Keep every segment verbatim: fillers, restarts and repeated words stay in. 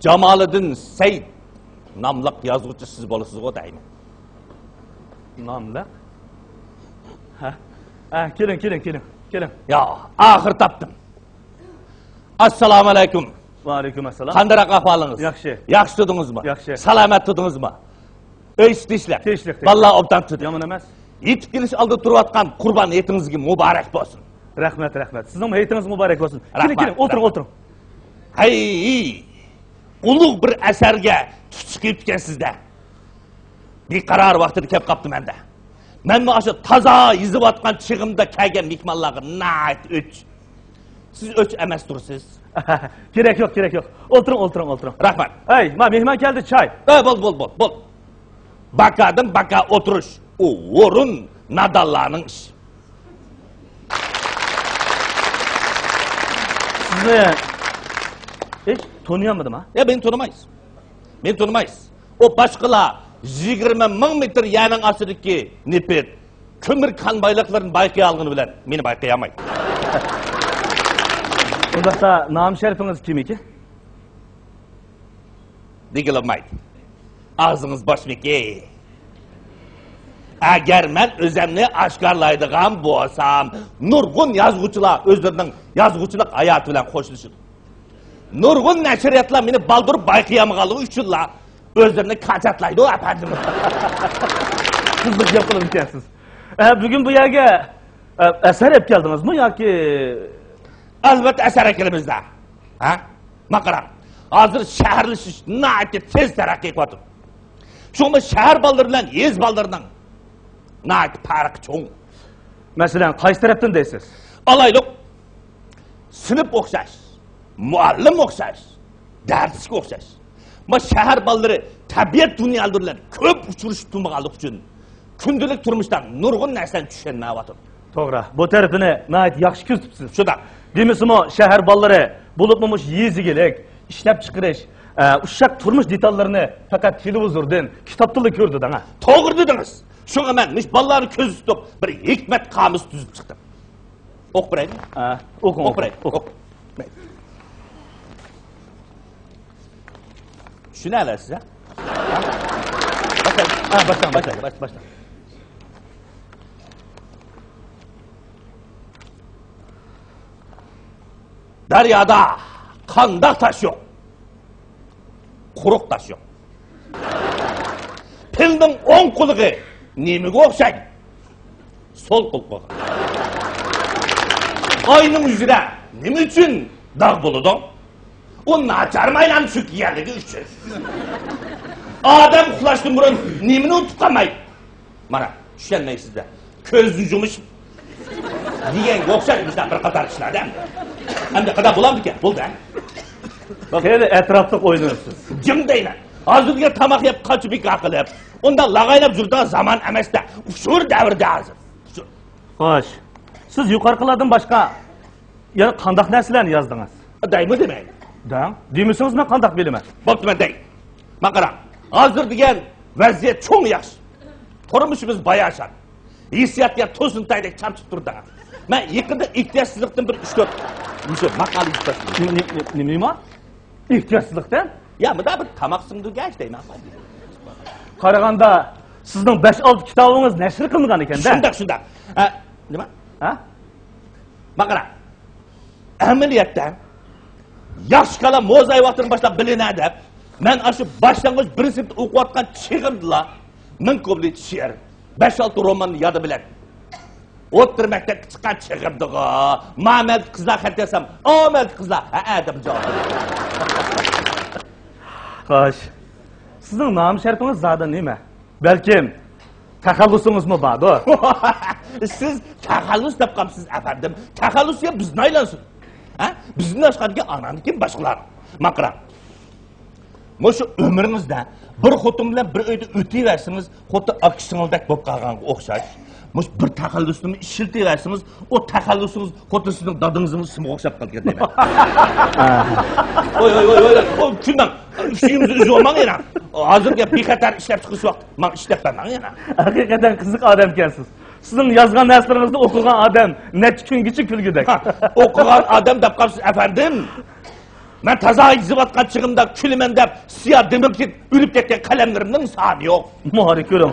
جامالىدىن سەيىت ناملىق يازغۇچى سىز بولىسىزغۇ دەيمەن. ناملىق؟ ھە؟ ھە، كېلىڭ، كېلىڭ، كېلىڭ، كېلىڭ. يا، ئاخىر تاپتىم. ئەسسالامۇ ئەلەيكۇم. ۋەئەلەيكۇم ئەسسالام. قانداق ئەھۋالىڭىز؟ ياخشى. ياخشى تۇردىڭىزمۇ؟ ياخشى. سالامەت تۇردىڭىزمۇ؟ ئۆي ئىشى تىنچلىق. تىنچلىق. بالىلار ئوبدان تۇردى. يامان ئەمەس. يېتىپ كېلىش ئالدىدا تۇرۇۋاتقان قۇربان ھېيتىڭىزگە مۇبارەك بولسۇن. رەھمەت، رەھمەت. سىزنىڭمۇ ھېيتىڭىز مۇبارەك بولسۇن. كېلىڭ، رەھمەت، كېلىڭ، ئولتۇرۇڭ، رەھمەت. ئولتۇرۇڭ. ھەي، ئۇلۇغ بىر ئەسەرگە تۈتۈش قىلىپتىكەنسىز-دە. بىقارار ۋاقتىدا كەپ قاپتىمەن-دە. مەنمۇ ئاشۇ تازا يېزىۋاتقان چېغىمدا كەلگەن مېھمانلارغا ناھايىتى ئۆچ. سىز ئۆچ ئەمەس تۇرسىز. كېرەك يوق، كېرەك يوق. ئولتۇرۇڭ، ئولتۇرۇڭ، ئولتۇرۇڭ. رەھمەت. ئەي، ما مېھمان كەلدى، چاي. ئە، بول، بول، بول، بول. باكادىن باكا ئولتۇرۇش، ئۇ ھۇرۇن نادانلارنىڭ ئىشى. سىزنى ھېچ تونۇيالمىدىم ھە. يا، مېنى تونۇمايسىز. مېنى تونۇمايسىز. ئۇ باشقىلار يىگىرمە مىڭ مېتىر يەرنىڭ ئاستىدىكى نېفىت، كۆمۈر كان بايلىقلىرىنى بايقىيالىغىنى بىلەن مېنى بايقىيالمايدۇ. ئۇنداقتا نام شەرىپىڭىز كىم ئىكەن؟ دېگىلىمايدۇ. ئاغزىڭىز بوشمىكى؟ ئەگەر مەن ئۆزۈمنى ئاشكارىلايدىغان بولسام، نۇرغۇن يازغۇچىلار ئۆزلىرىنىڭ يازغۇچىلىق ھاياتى بىلەن خوشلىشىدۇ. نۇرغۇن نەشرىياتلار مېنى بالدۇر بايقىيالمىغانلىقى ئۈچۈنلا ئۆزلىرىنى كاچاتلايدۇ، ئەپەندىم. قىزىق گەپ قىلىدىكەنسىز. ئە، بۈگۈن بۇ يەرگە، ئە، ئەسەر ئېلىپ كەلدىڭىزمۇ ياكى؟ ئەلۋەتتە ئەسەر ئەكىلىمىز-دە. ھە؟ مانا قاراڭ، ھازىر شەھەرلىشىش ناھايىتى تېز تەرەققىي قىلىۋاتىدۇ. شۇڭا شەھەر بالىلىرى بىلەن يېزا بالىلىرىنىڭ ناھايىتى پەرقى چوڭ. مەسىلەن، قايسى تەرەپتىن دەيسىز؟ ئالايلۇق، سىنىپ ئوخشاش، مۇئەللىم ئوخشاش، دەرسلىك ئوخشاش. مانا شەھەر بالىلىرى تەبىئەت دۇنيالىرى بىلەن كۆپ ئۇچرىشىپ تۇرمىغانلىقى ئۈچۈن كۈندىلىك تۇرمۇشتا نۇرغۇن نەرسىنى چۈشەنمەيۋاتىدۇ. توغرا، بۇ تەرىپىنى ناھايىتى ياخشى كۆرسىتىپسىز. شۇنداق. دېمىسىمۇ، شەھەر بالىلىرى، بولۇپمۇ مۇشۇ يېزا ئىگىلىك، ئىشلەپچىقىرىش، ئە، ئۇششاق تۇرمۇش دېتاللىرىنى پەقەت تېلېۋىزوردىن، كىتابتىنلا كۆرىدۇ دەڭە. توغرا دېدىڭىز. شۇڭا مەن مۇشۇ بالىلارنى كۆزدە تۇتۇپ، بىر ھېكمەت قامۇسى تۈزۈپ چىقتىم. ئوقۇپ بېرەيلى. ھە، ئوقۇڭ، ئوقۇپ بېرەيلى. ئوقۇڭ. ئوقۇڭ. چۈشىنەلەيسىز، ھە؟ ھە، باشلاڭ، باشلاڭ، باشلاڭ، باشلاڭ. دەريادا قانداق تاش يوق؟ قۇرۇق تاش يوق. پىلنىڭ ئوڭ قۇلىقى نېمىگە ئوخشايدۇ؟ سول قۇلىقىغا. ئاينىڭ يۈزىدە نېمە ئۈچۈن داغ بولىدۇ؟ ئۇ ناچار مايلارنى چۆككەنلىكى ئۈچۈن. ئادەم ئۇخلاشتىن بۇرۇن نېمىنى ئۇنتۇپ قالمايدۇ؟ مانا، چۈشەنمەيسىز-دە. كۆزنى يۇمۇش دېگەنگە ئوخشاش مۇشۇنداق بىر قاتار ئىشلاردا. ئەمدى قانداق بولامدىكەن؟ بولدى، ھە؟ خېلى ئەتراپلىق ئويلىنىپسىز. جىم دەيمەن. ھازىر دېگەن تاماق يەپ، قاچا بىكار قىلىپ، ئۇنداق لاغايلاپ يۈرىدىغان زامان ئەمەس-دە. ئۇچۇر دەۋرىدە ھازىر. ئۇچۇر. خوش. سىز يۇقىرىقىلاردىن باشقا يەنە قانداق نەرسىلەرنى يازدىڭىز؟ دەيمۇ دېمەيلى. دەڭ. دېمىسىڭىز مەن قانداق بىلىمەن؟ بوپتۇ، مەن دەي. مانا قاراڭ. ھازىر دېگەن ۋەزىيەت چوڭ ياخشى. تۇرمۇشىمىز باياشان. ھېسسىياتقا توسۇنتايدەك چامچىپ تۇرىدۇ. مەن يېقىندا ئېھتىياتسىزلىقتىن بىر ئۈچ تۆت مۇشۇ ماقالە يېزىپ تاشلىدىم. نېمە، نېمە، نېمە، نېمە؟ ئېھتىياتسىزلىقتىن؟ يا، مۇنداق بىر تاماق سىڭدۈرگەچ دەيمەن. قارىغاندا، سىزنىڭ بەش-ئالتە كىتابىڭىز نەشر قىلىنغان ئىكەن-دە. شۇنداق، شۇنداق. ھە، نېمە؟ ھە؟ ماقالە. ئەمەلىيەتتە، ياخشى كالام موزاي ۋاقتىدىن باشلاپ بىلىنە دەپ، مەن ئاشۇ باشلانغۇچ بىرىنچى سىنىپتا ئوقۇۋاتقان چېغىمدىلا مىڭ كۇپلېت شېئىر، بەش-ئالتە روماننى يادىم بىلەتتىم. ئوتتۇرا مەكتەپكە چىققان چېغىمدىغۇ، مامەلدە قىزلار خەت يازسام، ئامەلدە قىزلار ھەئە دەپ جاۋاب بېرىدۇ. خوش. سىزنىڭ نام شەرىپىڭىز زادى نېمە؟ بەلكىم تەخەللۇسىڭىزمۇ باردۇ؟ سىز تەخەللۇس دەپ قالىسىز، ئەپەندىم. تەخەللۇس يا بىزنى ئايلانسۇن. ھە؟ بىزدىن ئاشقاندىكىن ئاناندىن كېيىن باشقىلار. ماقرا. مۇشۇ ئۆمرىڭىزدە بىر خوتۇن بىلەن بىر ئۆيدە ئۆتۈۋەرسىڭىز، خۇددى ئاكا سىڭىلدەك بولۇپ قالغانغا ئوخشاش. مۇشۇ بىر تەخەللۇسنىمۇ ئىشلىتىۋەرسىڭىز، ئۇ تەخەللۇسىڭىز خۇددى سىزنىڭ دادىڭىزنىڭ ئىسمىغا ئوخشاپ قالىدىكەن دەيمەن. ۋوي، ۋوي، ۋوي، ۋوي، ۋوي، كۈلمەڭ. ئۈچىيىمىزنى ئۈزۈۋالماڭ يەنە. ھازىرقى بىخەتەر ئىشلەپچىقىرىش ۋاقتى. ماڭا ئىشلەپ بەرمەڭ يەنە. ھەقىقەتەن قىزىق ئادەمكەنسىز. سىزنىڭ يازغان نەرسىلىرىڭىزنى ئوقۇغان ئادەم نەچچە كۈنگىچە كۈلگۈدەك. ھا، ئوقۇغان ئادەم دەپ قاپسىز، ئەپەندىم. مەن تازا يېزىۋاتقان چېغىمدا كۈلىمەن دەپ سىيا دېمىپ كېتىپ ئۆلۈپ كەتكەن قەلەملىرىمنىڭ سانى يوق. مانا كۆرۈڭ.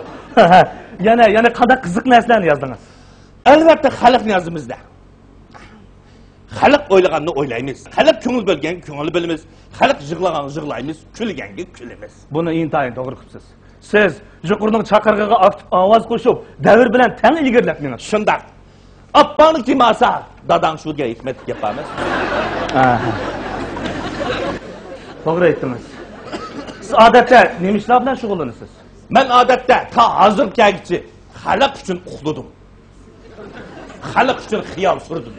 يەنە، يەنە قانداق قىزىق نەرسىلەرنى يازدىڭىز؟ ئەلۋەتتە، خەلقنى يازىمىز-دە. خەلق ئويلىغاننى ئويلايمىز. خەلق كۆڭۈل بۆلگەنگە كۆڭۈل بۆلىمىز. خەلق يىغلىغانغا يىغلايمىز، كۈلگەنگە كۈلىمىز. بۇنى ئىنتايىن توغرا قىپسىز. سىز يۇقىرىنىڭ چاقىرىقىغا ئاكتىپ ئاۋاز قوشۇپ، دەۋر بىلەن تەڭ ئىلگىرىلەپ مېڭىڭ. شۇنداق. ئاپپاڭنى كىم ئالسا، داداڭ شۇ دېگەن ھېكمەتلىك گەپ بارمىز. ئاھا. توغرا ئېيتتىڭىز. سىز ئادەتتە نېمە ئىشلار بىلەن شۇغۇللىنىسىز؟ مەن ئادەتتە تا ھازىرغا كەلگۈچە خەلق ئۈچۈن ئۇخلىدىم. خەلق ئۈچۈن خىيال سۈردۈم.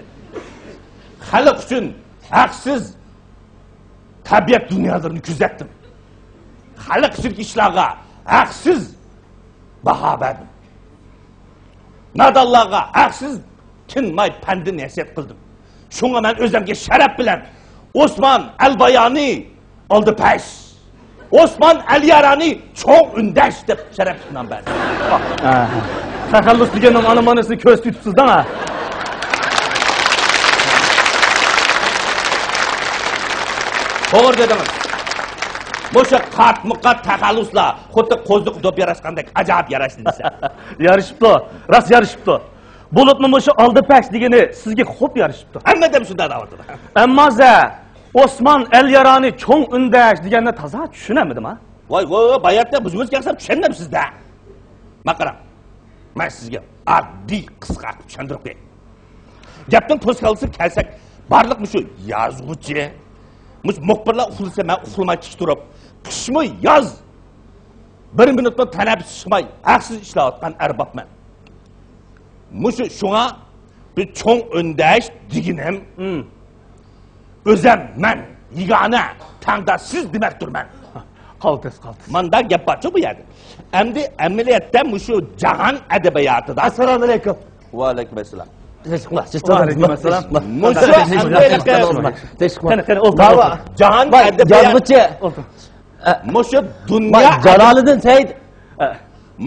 خەلق ئۈچۈن ھەقسىز تەبىئەت دۇنيالىرىنى كۆزەتتىم. خەلق ئىچىدىكى ئىشلارغا ھەقسىز باھا بەردىم. نادانلارغا ھەقسىز تىنماي پەندى نەسىھەت قىلدىم. شۇڭا مەن ئۆزۈمگە شەرەپ بىلەن ئوسمان ئەلبايانى ئالدى پەش، ئوسمان ئەليارانى چوڭ ئۈندەش دەپ شەرەپلىك نام بەردىم. ئاھا. تەخەللۇس دېگەننىڭ ئانا مانىسىنى كۆرسىتىۋېتىپسىز دەڭ ھە. توغرا دېدىڭىز. مۇشۇ قاتمۇقات تەخەللۇسلار خۇددى قوزۇق دوپ ياراشقاندەك ئاجايىپ ياراشتى دېسە. يارىشىپتۇ، راست يارىشىپتۇ. بولۇپمۇ مۇشۇ ئالدى پەش دېگىنى سىزگە خوپ يارىشىپتۇ. ھەممە ئادەم شۇنداق دەۋاتىدۇ. ئەمما سە ئوسمان ئەليارانى چوڭ ئۈندەش دېگەننى تازا چۈشىنەلمىدىم ھە. ۋاي، ۋاي، ۋاي، باياتتا بىزمۇ كەلسەم چۈشەنمەمسىز-دە. ما قاراڭ، مەن سىزگە ئاددىي قىسقا قىلىپ چۈشەندۈرۈپ بېرەي. گەپنىڭ پوسكالىسىغا كەلسەك، بارلىق مۇشۇ يازغۇچى، مۇشۇ مۇخبىرلار ئۇخلىسا، مەن ئۇخلىماي تىك تۇرۇپ، قىشمۇ ياز، بىر مىنۇتمۇ تەنەپپۇس چىقماي، ھەقسىز ئىشلەۋاتقان ئەربابمەن. مۇشۇ شۇڭا بىر چوڭ ئۈندەش دېگىنىم، ئۆزەم مەن يېگانە، تەڭداشسىز دېمەكتۇرمەن. قالتىس، قالتىس. ماندا گەپ بارچۇ بۇ يەردە. ئەمدى ئەمەلىيەتتە مۇشۇ جاھان ئەدەبىياتىدا. ئەسسالامۇئەلەيكۇم. ۋەئەلەيكۇم ئەسسالام. تىنچلىقمۇ؟ تىنچلىقمۇ؟ ۋەئەلەيكۇم ئەسسالام. مۇشۇ ئەمەلىيەتتە تىنچلىقمۇ؟ تىنچلىقمۇ؟ قېنى، قېنى، ئولتۇرۇڭ، ئولتۇرۇڭ. جاھان ئەدەبىياتى. يازغۇچى. ئولتۇرۇڭ. مۇشۇ دۇنيا. ۋاي، جالالىدىن سەئىد.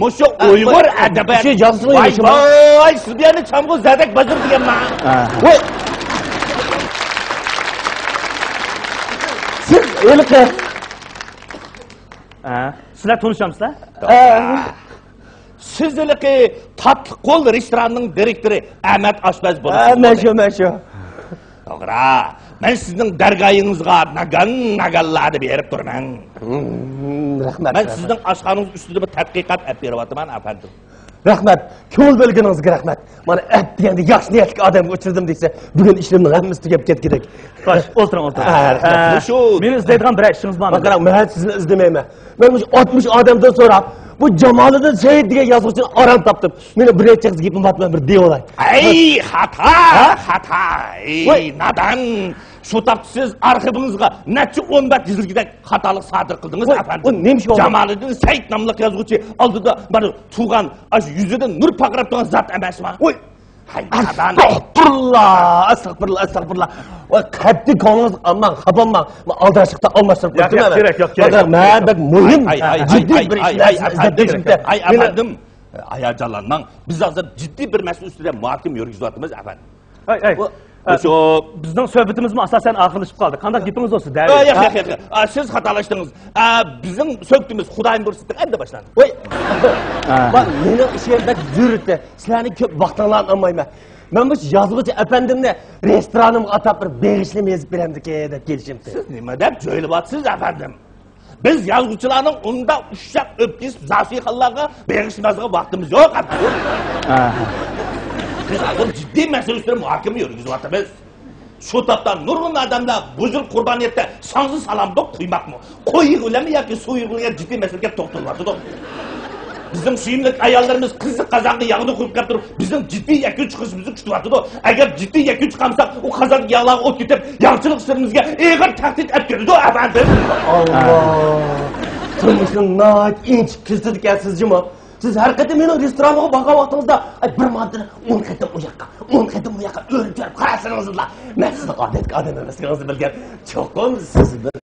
مۇشۇ ئۇيغۇر ئەدەبىيات. شۇ يازسىمۇ ۋاي، يېزىشىمۇ؟ ۋاي، سىز بۇ يەرنى چامغۇر زەردەك بازىرى دېگەنما؟ ۋاي. سىز ھېلىقى. سىلەر تونۇشامسىلەر؟ سىز ھېلىقى تاتلىق قول رېستوراننىڭ دىرېكتورى ئەمەت ئاشپەز بولۇپسىز. مەن شۇ، مەن شۇ. توغرا. مەن سىزنىڭ دەرگاھىڭىزغا ناگان-ناگانلاردا بېرىپ تۇرىمەن. رەھمەت، مەن رەھمەت. سىزنىڭ ئاشخانىڭىز ئۈستىدە بىر تەتقىقات ئەپ بېرىۋاتىمەن، ئەپەندىم. رەھمەت. كۆڭۈل بۆلگىنىڭىزگە رەھمەت. مانا ئەپ دېگەندە ياخشى نىيەتلىك ئادەمگە ئۇچرىدىم دېسە، بۈگۈن ئىشلىرىمنىڭ ھەممىسى تۈگەپ كەتكۈدەك. خوش، ئولتۇرۇڭ، ئولتۇرۇڭ. ھە، رەھمەت. مۇشۇ مېنى ئىزدەيدىغان بىرەر ئىشىڭىز بارمۇ؟ قاراڭ، مەن سىزنى ئىزدىمەيمەن. مەن مۇشۇ ئاتمىش ئادەمدىن سوراپ، بۇ جامالىدىن سەئىد دېگەن يازغۇچىنى ئاران تاپتىم. مېنىڭ بىر نەچچە قىز گېپىم بار، مەن بىر دېيىۋالاي. ئەي، خاتا، خاتا، ئەي، نادان. شۇ تاپتا سىز ئارخىپىڭىزغا نەچچە ئون بەت يېزىلگۈدەك خاتالىق سادىر قىلدىڭىز، ئەپەندىم. ئۇ نېمە ئىش بولدى؟ جامالىدىن سەئىد ناملىق يازغۇچى ئالدىدا مانا تۇرغان، ئاشۇ يۈزىدىن نۇر پارقىراپ تۇرغان زات ئەمەسمۇ؟ ۋاي، ئەستەغپۇرۇللا، ئەستەغپۇرۇللا، ئەستەغپۇرۇللا. ۋاي، قەتئىي كۆڭلىڭىزنى ئالماڭ، خاپا بولماڭ. مەن ئالدىراشلىقتا ئالماشتۇرۇپ قويۇپتىمەن. ياق، ياق، كېرەك يوق، كېرەك يوق. مەن بەك مۇھىم، جىددىي بىر ئىشنى ئىزدەپ كېلىپتىم. ئەي، ئەپەندىم، بىز ھازىر جىددىي بىر مەسىلە ئۈستىدە مۇھاكىمە يۈرگۈزۈۋاتىمىز، ئەپەندىم. ئەي، ئەي. شۇ بىزنىڭ سۆھبىتىمىزمۇ ئاساسەن ئاخىرلىشىپ قالدى. قانداق گېپىڭىز بولسا دەۋېرىڭ. ياق، ياق، ياق. سىز خاتالاشتىڭىز. بىزنىڭ سۆھبىتىمىز خۇدايىم بۇيرۇسا ئەمدى باشلاندى. ۋاي. مېنىڭ ئىشىم بەك زۆرۈر. سىلەرنىڭ كۆپ ۋاقتىڭلارنى ئالمايمەن. مەن مۇشۇ يازغۇچى ئەپەندىمنى رېستورانىمغا ئاتاپ بىر بېغىشلىما يېزىپ بېرەمدىكىن دەپ كېلىشىمتى. سىز نېمە دەپ جۆيلىۋاتىسىز، ئەپەندىم؟ بىز يازغۇچىلارنىڭ ئۇنداق ئۇششاق ئۆپكىسى زاسىخانلارغا بېغىش يازغان ۋاقتىمىز يوق، ئەپەندىم. بىز ھازىر جىددىي مەسىلە ئۈستىدە مۇھاكىمە يۈرگۈزۈۋاتىمىز. شۇ تاپتا نۇرغۇن ئادەملەر بۇ يىل قۇربانىيەتتە ساڭزا سالامدۇق قۇيماقمۇ، قوي يېگۈلەرمۇ ياكى سۇ يېگۈلەر جىددىي مەسىلىگە توختىلىۋاتىدۇ. بىزنىڭ سۆيۈملۈك ئاياللىرىمىز قىزىق قازانغا ياغنى قۇيۇپ كەپ تۇرۇپ، بىزنىڭ جىددىي يەكۈن چىقىرىشىمىزنى كۈتۈۋاتىدۇ. ئەگەر جىددىي يەكۈن چىقارمىساق، ئۇ قازاندىكى ياغلارغا ئوت كېتىپ، ياغچىلىق ئىشلىرىمىزگە ئېغىر تەھدىت ئەپ كېلىدۇ، ئەپەندىم. ئاللا! تۇرمۇشنىڭ ناھايىتى ئىنچىكە كۆزىتىدىكەنسىز جۇمۇ. سىز ھەر قېتىم مېنىڭ رېستورانىمغا بارغان ۋاقتىڭىزدا، ئەي، بىر مانتىنى ئون قېتىم ئۇ ياققا، ئون قېتىم بۇ ياققا ئۆرۈپ چۈشۈرۈپ قارىسىڭىزلا، مەن سىزنىڭ ئادەتتىكى ئادەم ئەمەسلىكىڭىزنى بىلگەن. چوقۇم سىز بىر